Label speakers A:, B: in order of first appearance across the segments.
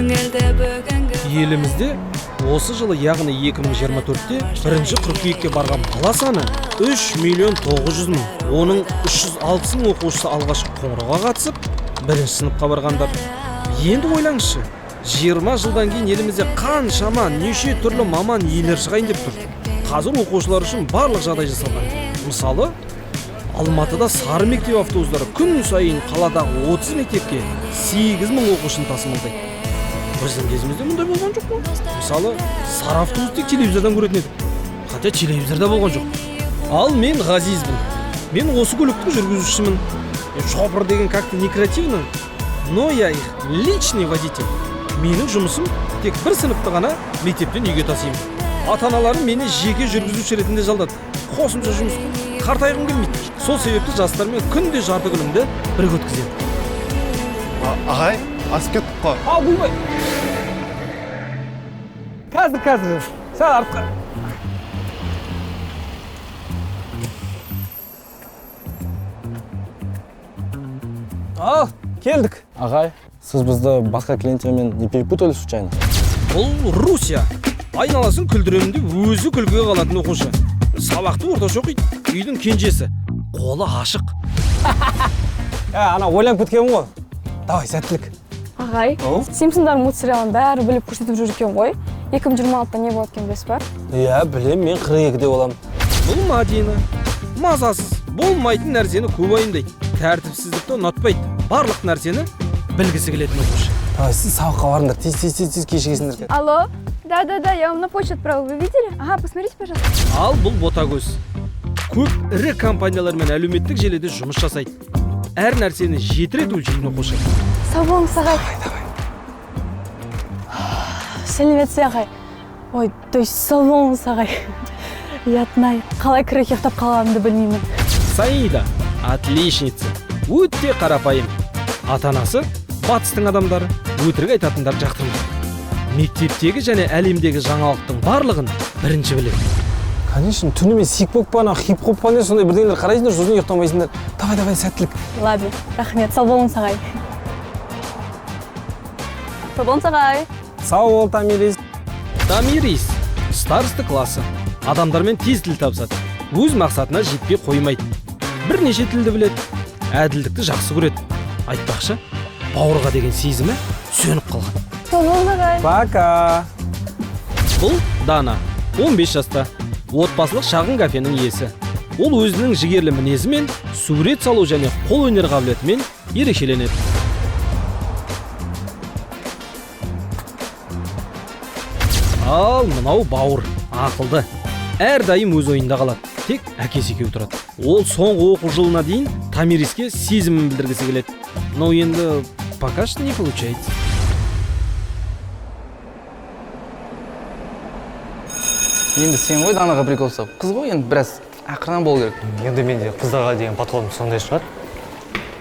A: Көңілді бүгінгі.
B: Елімізде осы жылы, яғни 2024-те бірінші қыркүйекке барған бала саны 3 миллион 900 мың. Оның 360 мың оқушысы алғашқы қоңырауға қатысып, бірінші сыныпқа барғандар. Енді ойлаңызшы, 20 жылдан кейін елімізде қаншама неше түрлі маман иелері шығайын деп тұр. Қазір оқушылар үшін барлық жағдай жасалған. Мысалы, Алматыда сары мектеп автобустары күн сайын қаладағы 30 мектепке 8 мың оқушыны тасымалдайды. Біздің кезімізде мұндай болған жоқ қой. Мысалы, сары автобус тек телевизордан көретін едік. Хотя телевизорда болған жоқ. Ал мен Ғазизбін. Мен осы көліктің жүргізушісімін. Шопыр деген как-то не креативно, но я их личный водитель. Менің жұмысым тек бір сыныпты ғана мектептен үйге тасимын. Ата-аналарым мені жеке жүргізуші ретінде жалдады. Қосымша жұмыс, қартайғым келмейді. Сол себепті жастармен күнде жарты күнімді бірге өткіземін.
C: Ағай, асып кеттік қой.
B: Ал, бұйбай. Қазір, қазір. Сәл артқа. Ал, келдік.
D: Ағай, сіз бізді басқа клиенттермен не перепутали случайно?
B: Бұл Руся. Айналасын күлдіремін деп өзі күлкіге қалатын оқушы. Сабақты орташа оқиды. Үйдің кенжесі. Қолы ашық.
D: Ана ойланып кеткенмін ғой. Давай, сәттілік.
E: Ағай, Симпсондар мультсериалын бәрі біліп көрсетіп жүр екен ғой. 2026-да не болады екен, білесіз ба?
D: Иә, білем, мен 42-де боламын.
B: Бұл Мадина. Мазасыз, болмайтын нәрсені көп уайымдайды. Тәртіпсіздікті ұнатпайды. Барлық нәрсені білгісі келетін оқушы.
D: Давай, сіз сабаққа барыңдар, тез, тез, тез, тез кешігесіңдер.
E: Алло? Да, да, да, я вам на почту отправила. Вы видели? Ага, посмотрите, пожалуйста.
B: Ал бұл Ботагөз. Көп ірі компаниялармен әлеуметтік желіде жұмыс жасайды. Әр нәрсені жеті рет өлшейтін оқушы.
E: Сау болыңыз, ағай. Сәлеметсіз, ағай. Ой, то есть сау болыңыз, ағай. Ұятын-ай, қалай кірек ұйықтап қалғанымды білмеймін.
B: Саида отличница. Өте қарапайым. Ата-анасы батыстың адамдары, өтірік айтатындар жақтырмайды. Мектептегі және әлемдегі жаңалықтың барлығын бірінші біледі.
D: Конечно, түнімен сикпок па, ана хип-хоп па, не сондай бірдеңелер қарайсыңдар, сосын ұйықтамайсыңдар. Давай, давай, сәттілік.
E: Ладно, рахмет, сау болыңыз, ағай. Сау болыңыз, ағай.
D: Сау бол, Томирис.
B: Томирис староста классы. Адамдармен тез тіл табысады. Өз мақсатына жетпей қоймайды. Бірнеше тілді біледі. Әділдікті жақсы көреді. Айтпақшы, бауырға деген сезімі сөніп қалған.
E: Сау болыңыз, ағай.
D: Пока.
B: Бұл Дана, 15 жаста. Отбасылық шағын кафенің иесі. Ол өзінің жігерлі мінезімен, сурет салу және қол өнер қабілетімен ерекшеленеді. Ал мынау Бауыр, ақылды. Әрдайым өз ойында қалады. Тек әкесі екеуі тұрады. Ол соңғы оқу жылына дейін Томириске сезімін білдіргісі келеді. Но енді пока что не получается.
F: Енді сен ғой Данаға прикол ұстап. Қыз ғой енді, біраз ақырын болу керек.
G: Енді менде қыздарға деген подходым сондай шығар.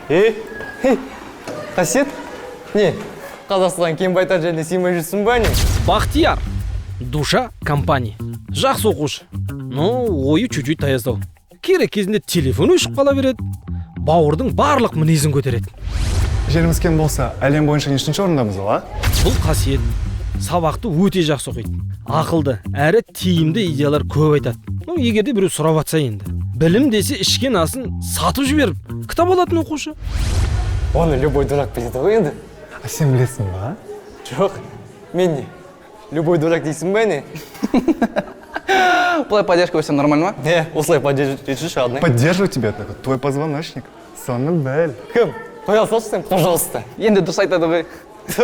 G: Ей, ей, Қасиет, не, Қазақстан кең байтақ жеріне сыймай жүрсің ба, не?
B: Бақтияр, душа компании. Жақсы оқушы, но ойы чуть-чуть таяздау. Керек кезінде телефон өшіп қала береді. Бауырдың барлық мінезін көтереді.
C: Жеріміз кең болса, әлем бойынша нешінші орындамыз ал, а?
B: Бұл Қасиет. Сабақты өте жақсы оқиды. Ақылды, әрі тиімді идеялар көп айтады. Ну, егер де біреу сұрап атса енді. Білім десе ішкен асын сатып жіберіп, кітап алатын оқушы.
G: Оны любой дурак біледі ғой енді.
C: А сен білесің ба?
G: Жоқ, мен не? Любой дурак дейсің ба, не?
F: Былай поддержка берсем нормально ма?
G: Не, осылай поддерживать етші, родной.
C: Поддерживаю тебя только твой позвоночник. Соны біл.
G: Кім? Қоя салшы сен, пожалуйста.
F: Енді дұрыс айтады ғой.
G: Ту,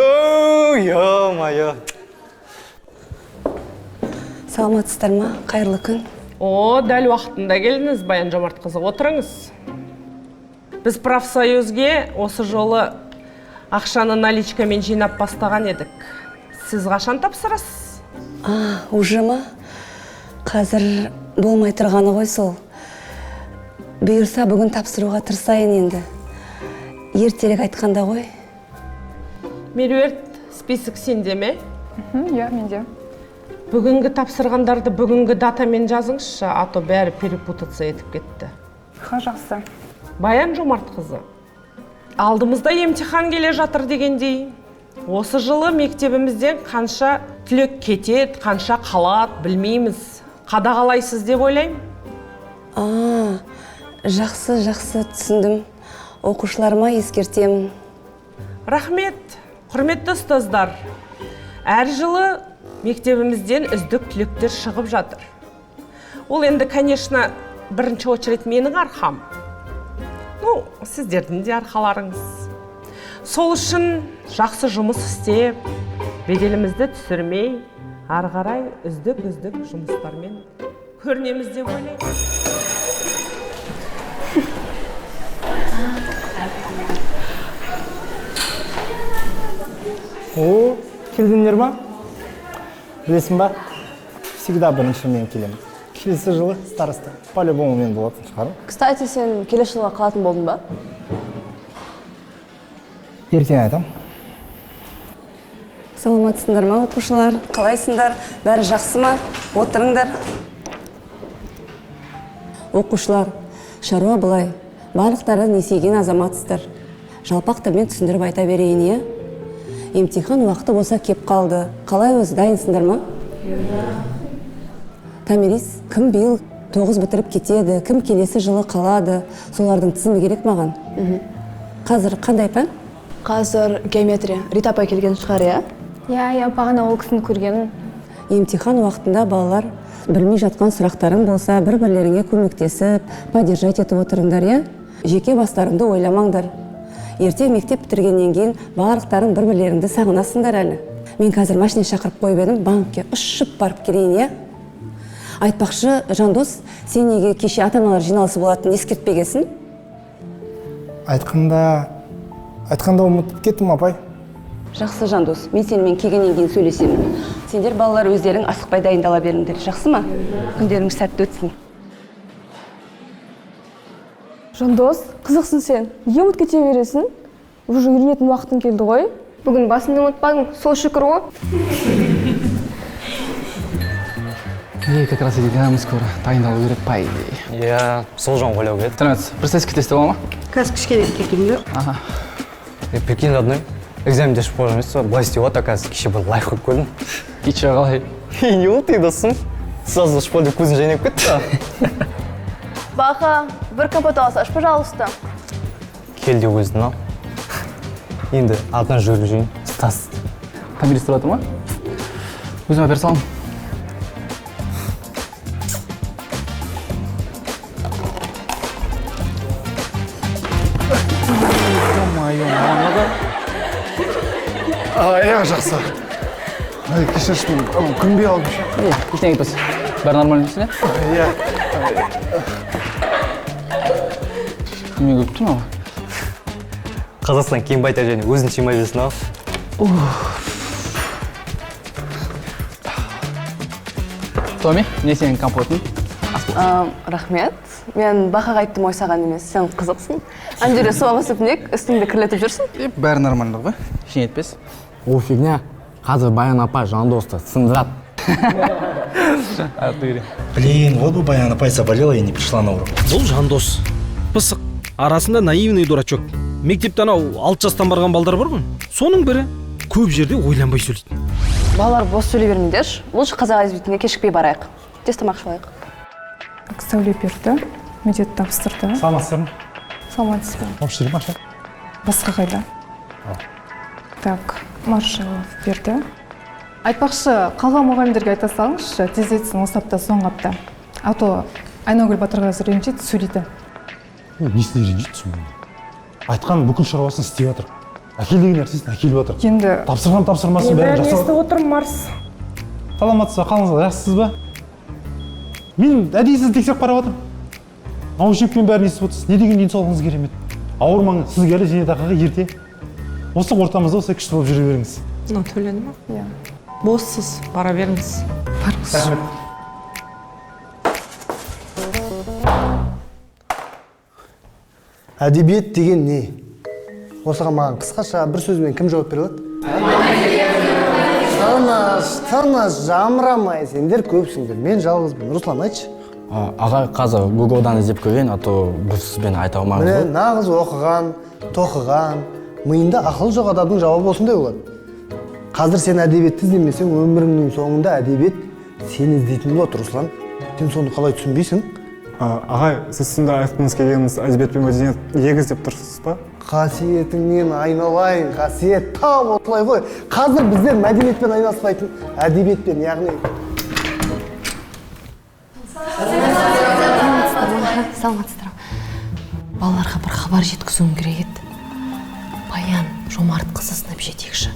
G: ё-моё.
H: Саламатсыздар ма? Қайырлы күн.
I: О, дәл уақытында келдіңіз, Баян Жомартқызы, отырыңыз. Біз профсоюзге осы жолы ақшаны наличкамен жинап бастаған едік. Сіз қашан тапсырасыз?
H: А, уже ма? Қазір болмай тұрғаны ғой сол. Бұйырса, бүгін тапсыруға тырысайын енді. Ертерек айтқанда ғой.
I: Меруерт, список сенде ме?
J: Иә, менде.
I: Бүгінгі тапсырғандарды бүгінгі датамен жазыңызшы, а то бәрі перепутаться етіп кетті.
J: Ха, жақсы.
I: Баян Жомартқызы, алдымызда емтихан келе жатыр дегендей, Осы жылы мектебімізден қанша түлек кетеді, қанша қалады, білмейміз. Қадағалайсыз деп ойлаймын.
H: Жақсы, жақсы, түсіндім. Оқушыларыма ескертемін.
I: Рахмет, құрметті ұстаздар. Әр жылы мектебімізден үздік түлектер шығып жатыр. Ол енді, конечно, бірінші очередь менің арқам. Ну, сіздердің де арқаларыңыз. Сол үшін жақсы жұмыс істеп, беделімізді түсірмей, ары қарай үздік-үздік жұмыстармен көрінеміз деп ойлаймын.
A: О, келдіңдер ма? Білесің ба? Всегда бірінші мен келемін. Келесі жылы староста. По-любому мен болатын шығармын.
E: Кстати, сен келесі жылға қалатын болдың ба?
A: Ертең айтам.
H: Саламатсыңдар ма, оқушылар? Қалайсыңдар? Бәрі жақсы ма? Отырыңдар. Оқушылар, шаруа былай. Барлықтары несиеген азаматсыздар. Жалпақ тілмен түсіндіріп айта берейін, е? Емтихан уақыты болса кеп қалды. Қалай өзі, дайынсыңдар ма? Томирис, кім биыл 9 бітіріп кетеді, кім келесі жылы қалады, солардың тізімі керек маған. Қазір қандай пән?
E: Қазір геометрия. Рита апай келген шығар, иә?
J: Иә, бағана ол кісіні көргенмін.
H: Емтихан уақытында балалар білмей жатқан сұрақтарың болса, бір-бірлеріңе көмектесіп, поддержать етіп отырыңдар, иә? Жеке бастарыңды ойламаңдар. Ертең мектеп бітіргеннен кейін барлықтарың бір-бірлеріңді сағынасыңдар әлі. Мен қазір машина шақырып қойып едім, банкке ұшып барып келейін, иә? Айтпақшы, Жандос, сен неге кеше ата-аналар жиналысы болатынын ескертпегенсің?
A: Айтқанда ұмытып кеттім, апай.
H: Жақсы, Жандос, мен сенімен келгеннен кейін сөйлесемін. Сендер балалар өздерің асықпай дайындала беріңдер, жақсы ма? Күндеріңіз сәтті өтсін.
E: Жандос, қызықсың сен. Неге ұмытып кете бересің? Уже үйренетін уақытың келді ғой.
J: Бүгін басыңды ұмытпадың, сол шүкір ғой.
F: Не, как раз экзамен скоро. Дайындалу керек, по идее.
G: Иә, сол жағын ойлау керек.
F: Сәлеметсіз. Бір сессия тест бола ма?
K: Қазір кішкене кетейін бе?
F: Аха.
G: Прикинь, родной, экзаменде шығып қойған емес, былай істеп отыр, оказывается, кеше бір лайф қойып көрдім.
F: И че, қалай?
G: Не болды, досым? Сразу шпол деп көзін жайнап кетті.
E: Баха, бір компот алсаш, пожалуйста.
G: Кел де өзің ал. Енді артынан жүгіріп жүрейін. Стас.
F: Томирис тұрып жатыр ма? Өзім әпере саламын.
C: Иә, жақсы. Кешірші, мен күнбей алдым ше.
F: Ештеңе етпес. Бәрі нормально дейсің,
C: иә?
F: Неме көріп тұрмын ау?
G: Қазақстан кең байтақ және өзін жимай жүрсің ау.
F: Томи, не сенің компотың?
E: Рахмет. Мен Бахаға айттым ой саған емес, сен қызықсың. Ана жерде суға басып нек, үстіңді кірлетіп жүрсің.
F: Бәрі нормально ғой, ештеңе етпес.
D: О, фигня. Қазір Баян апай Жандосты сындырады.
A: Блин, вот бы Баян апай заболела и не пришла на урок.
B: Бұл Жандос. Пысық. Арасында наивный дурачок. Мектепте анау 6 жастан барған балдар бар ғой. Соның бірі көп жерде ойланбай сөйлейді.
E: Балалар бос сөйлей бермеңдерші. Лучше қазақ әдебиетіне кешікпей барайық. Тез тамақ ішіп алайық.
J: Сәуле берді, медет тапсырды.
C: Саламатсыздар ма?
J: Саламатсыз ба?
C: Общий ма?
J: Басқа қайда? Так, Маршалов берді. Айтпақшы, қалған мұғалімдерге айта салыңызшы, тездетсін осы апта, соңғы апта. А то Айнагүл Батырғазы ренжиді, сөйлейді.
L: Несіне ренжиді сонда? Айтқан бүкіл шаруасын істеп жатыр. Әкел деген нәрсесін әкеліп жатыр.
J: Енді
L: тапсырған тапсырмасын бәрін жасап.
I: Естіп отырмын, Марс.
L: Саламатсыз ба, қалыңыз жақсысыз ба? Мен әдейі сізді тексеріп қарап жатырмын. Наушникпен бәрін естіп отырсыз. Не деген денсаулығыңыз керемет. Ауырмаңыз, сізге әлі зейнетақыға ерте. Осы ортамызда осылай күшті болып жүре беріңіз.
I: Мынау төленді ма?
J: Иә.
I: Боссыз, бара беріңіз.
J: Барыңыз.
L: Рахмет.
M: Әдебиет деген не? Осыған маған қысқаша бір сөзбен кім жауап бере алады? Тыныш, тыныш, жамырамай, сендер көпсіңдер, мен жалғызбын. Руслан, айтшы.
D: Ағай, қазір Гуглдан іздеп көрейін, а то бір сөзбен айта алмаймын.
M: Міне, нағыз оқыған, тоқыған, миында ақыл жоқ адамның жауабы осындай болады. Қазір сен әдебиетті іздемесең, өміріңнің соңында әдебиет сені іздейтін болады, Руслан. Сен соны қалай түсінбейсің?
C: Ағай, сіз сонда айтқыңыз келгеніңіз әдебиет пен мәдениет егіз деп тұрсыз ба?
M: Қасиетіңнен айналайын, қасиет, тап осылай ғой. Қазір біздер мәдениетпен айналыспайтын әдебиетпен, яғни.
N: Саламатсыздар ма? Балаларға бір хабар жеткізуім керек еді. Баян Жомартқызы сынып жетекші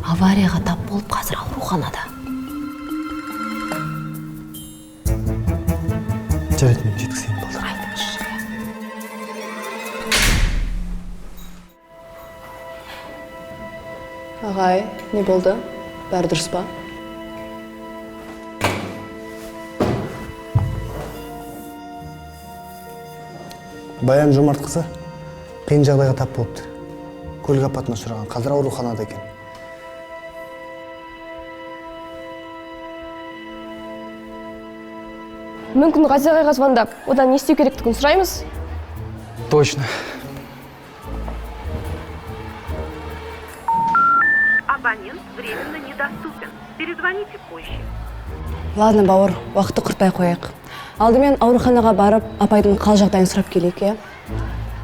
N: аварияға тап болып, қазір ауруханада.
M: Жарайды, мен жеткізейін, балдар.
N: Айтыңызшы.
H: Ағай, не болды? Бәрі дұрыс па?
M: Баян Жомартқызы қиын жағдайға тап болыпты. Көлік апатына ұшыраған, қазір ауруханада екен.
O: Мүмкін Ғазиз ағайға звондап, одан не істеу керектігін сұраймыз.
F: Точно.
P: Абонент временно недоступен. Перезвоните позже.
H: Ладно, бауыр, уақытты құртпай қояйық. Алдымен ауруханаға барып, апайдың қал жағдайын сұрап келейік, иә?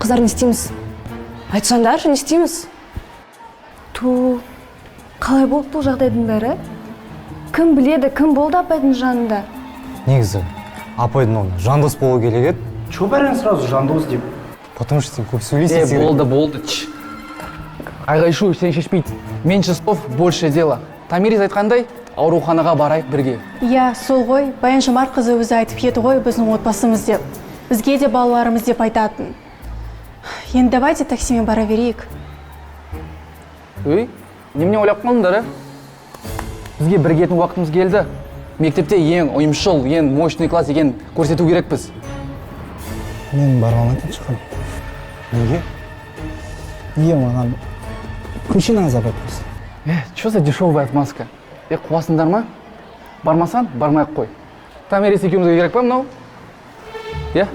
H: Қыздар, не істейміз? Айтсаңдаршы, не істейміз?
E: Ту, қалай болды бұл жағдайдың бәрі? Кім біледі, кім болды апайдың жанында?
G: Негізі, апайдың орнына Жандос болу керек еді.
A: Чё бәрін сразу Жандос деп?
G: Потому что сен көп сөйлейсің.
F: Е, болды, болды. Айғай шу сен шешпейді. Меньше слов, больше дела. Томирис айтқандай, ауруханаға барайық бірге.
E: Иә, сол ғой, Баян Жомартқызы өзі айтып еді ғой, біздің отбасымыз деп. Бізге де балаларымыз деп айтатын. Енді давайте таксимен бара берейік.
F: Өй, немене ойлап қалдыңдар, ә? Бізге бірігетін уақытымыз келді. Мектепте ең ұйымшыл, ең мощный класс екенін көрсету керекпіз.
A: Мен бара алмайтын шығармын.
G: Неге?
A: Неге маған көшені азап айтпайсың?
F: Чё за дешевая отмазка? Қуасыңдар ма? Бармасаң, бармай ақ қой. Томирис екеумізге керек па мынау? Иә?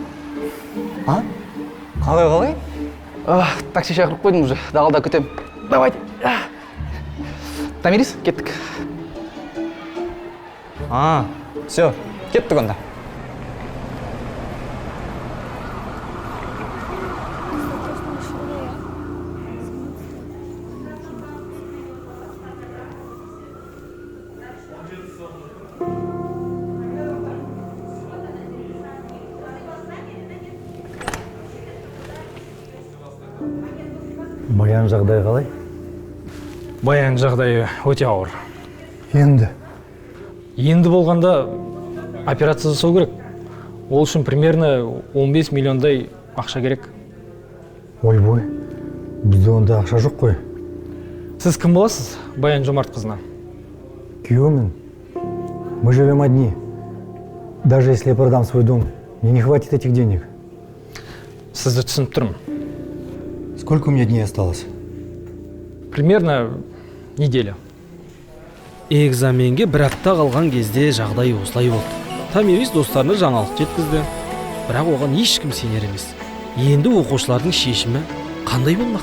G: А? Қалай, қалай?
F: Такси шақырып қойдым уже, далада күтем. Давайте. Томирис, кеттік.
G: А, все, кеттік онда.
M: Баян жағдайы қалай?
D: Баян жағдайы өте ауыр.
M: Енді?
D: Енді болғанда операция жасау керек. Ол үшін примерно 15 миллиондай ақша керек.
M: Ойбой, бізде онда ақша жоқ қой.
D: Сіз кім боласыз Баян Жомартқызына?
M: Күйеуімін. Мы живем одни. Даже если я продам свой дом, мне не хватит этих денег.
D: Сізді түсініп тұрмын.
M: Сколько у меня дней осталось?
D: Примерно неделя.
B: Экзаменге бір апта қалған кезде жағдай осылай болды. Томирис достарына жаңалық жеткізді. Бірақ оған ешкім сенер емес. Енді оқушылардың шешімі қандай болмақ?